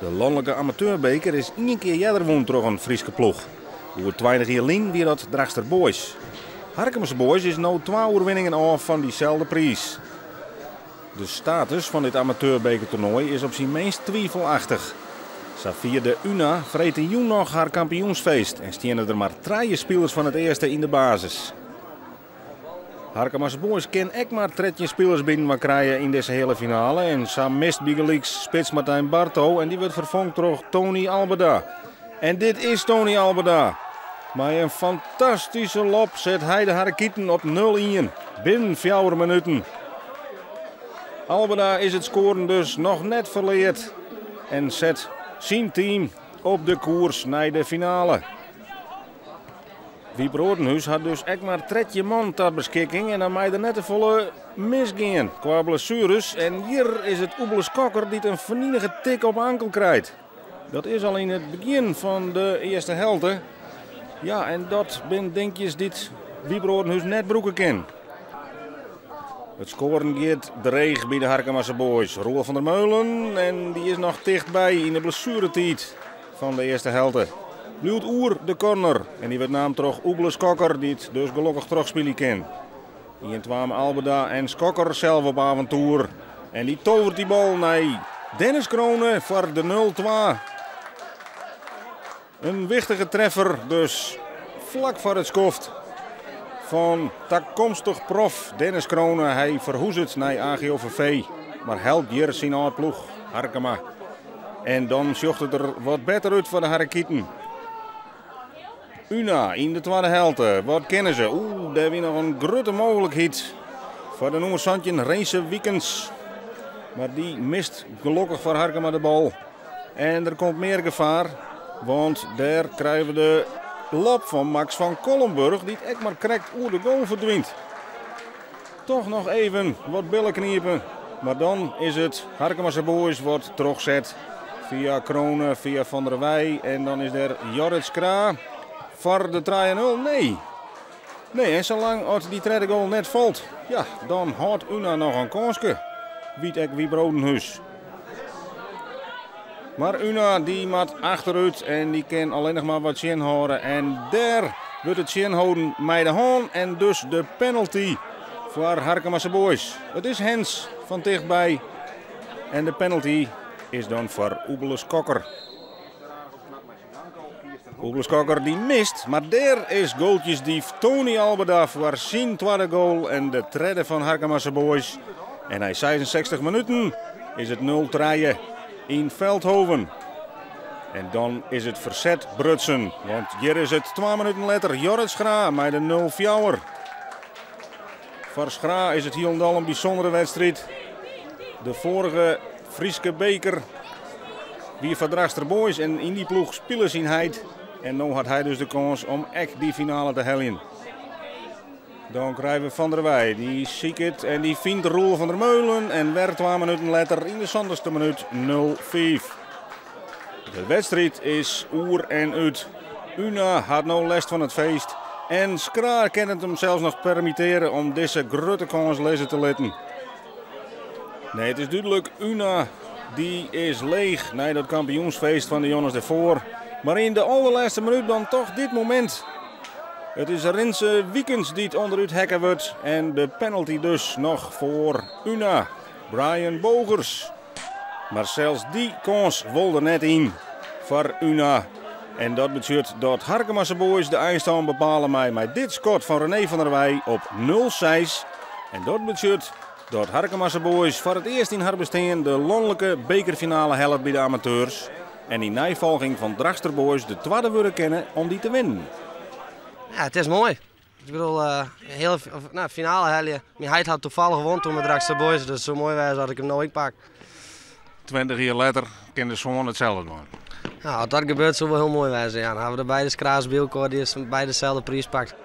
De lanlike amateurbeker is ien kear earder wûn troch in Fryske ploech. Goed 20 jier lyn wie dat Drachtster Boys. Harkemase Boys is no twa oerwinningen ôf fan dyselde priis. De status fan dit amateurbekertoernoai is op syn minst twivelachtich. Sa fierde UNA freedtejûn noch har kampioensfeest en stiene der mar trije spilers fan it earste yn de basis. Harkemase Boys kin ek mar 13 spilers byinoar krije yn dizze heale finale en sa mist bygelyks spits Martijn Barto en dy wurdt ferfongen troch Tony Alberda. En dit is Tony Alberda. Mei in fantastyske lob set hy de Harrekiten op 0-1 binnen 4 minuten. Alberda is it skoaren dus noch net ferleard en set syn team op de koers nei de finale. Wieb Rodenhuis hat dus ek mar 13 man ta beskikking en dan mei der net te folle misgean kwa blessueres. En hjir is it Oebele Skokker dy't in ferninige tik op 'e ankel krijt. Dat is al yn it begjin fan de earste helte. Ja, en dat binne dinkjes dy't Wieb Rodenhuis net brûke kin. It skoaren giet dreech by de Harkemase Boys. Roel van der Meulen en dy is noch tichtby yn de blessueretiid fan de earste helte. Bliuwt oer de corner en dy wurdt naam troch Oebele Skokker, dy't dus gelokkich trochspylje kin. 1-2 mei Alberda en Skokker sels op aventoer. En dy toveret dy bal nei Dennis Kroone foar de 0-2. In wichtige treffer dus flak foar it skoft fan takomstich prof Dennis Kroone. Hy ferhûzet nei AGOVV, mar helpt hjir syn âld ploech Harkema. En dan sjocht it der wat better út foar de Harrekiten. UNA yn de twadde helte. Wat kinne se? Oeh, dêr wie noch in grutte mooglikheid foar de nûmer 17, Rinse Wiekens. Mar dy mist gelokkich foar Harkema de bal. En der komt mear gefaar, want dêr krije we de lob fan Max van Kollenburg, dy't ek mar krekt oer de goal ferdwynt. Toch noch even wat billen knipe, mar dan is it Harkemase Boys wat trochset fia Kroone, fia Van der Weij en dan is der Jorrit Skra foar de 3-0. Nee. Nee, en salang as dy tredde goal net falt, ja, dan hâldt UNA noch in kânske. Wit ek Wieb Rodenhuis. Mar UNA dy moat achterút en dy kin allinnich mar wat tsjinhâlde. En dêr wurdt it tsjinholden mei de hân en dus de penalty foar Harkemase Boys. It is hands fan tichtby en de penalty is dan foar Oebele Skokker. Oebele Skokker dy mist, mar dêr is goaltjesdief Tony Alberda foar syn twadde goal en de tredde fan Harkemase Boys. En nei 66 minuten is it 0-3 yn Veldhoven. En dan is it ferset brutsen, want hjir is it 2 minuten letter Jorrit Schra mei de 0-4. Foar Schra is it hielendal in bysûndere wedstriid. De foarige Fryske beker wie foar Drachtster Boys en yn dy ploech spile syn heit. En no hat hy dus de kâns om ek dy finale te heljen. Dan krije we Van der Weij, dy siket en dy fynt Roel van der Meulen en wer 2 minuten letter yn de 70ste minút 0-5. De wedstriid is oer en út. UNA hat no lêst fan it feest en Skra kin it him sels noch permittearje om dizze grutte kâns lizze te litten. Nee, it is dúdlik, UNA dy is leech nei dat kampioensfeest fan de jûns dêrfoar. Mar yn de alderlêste minút dan toch dit momint. It is Rinse Wiekens dy't ûnderút hekke wurdt en de penalty dus noch foar UNA. Brian Bogers. Mar sels dy kâns wol der net yn foar UNA. En dat betsjut dat Harkemase Boys de einstân bepale mei mei dit skot fan René van der Weij op 0-6. En dat betsjut dat Harkemase Boys foar it earst yn har bestean de lanlike bekerfinale hellet by de amateurs. En yn neifolging fan Drachtster Boys de twadde wurde kinne om dy te winnen. Ja, it is moai. Ik bedoel, heale, of, no, finale helje. Myn heit hat toevallig wûn toen mei Drachtster Boys, dus it soe moai wêze as ik him no ek pak. 20 jier letter kin de soan itselde dwaan. Ja, as dat gebeurt soe wol hiel moai wêze. Ja, dan hawwe we de beide Skra's by elkoar dy't beide deselde priis pakt.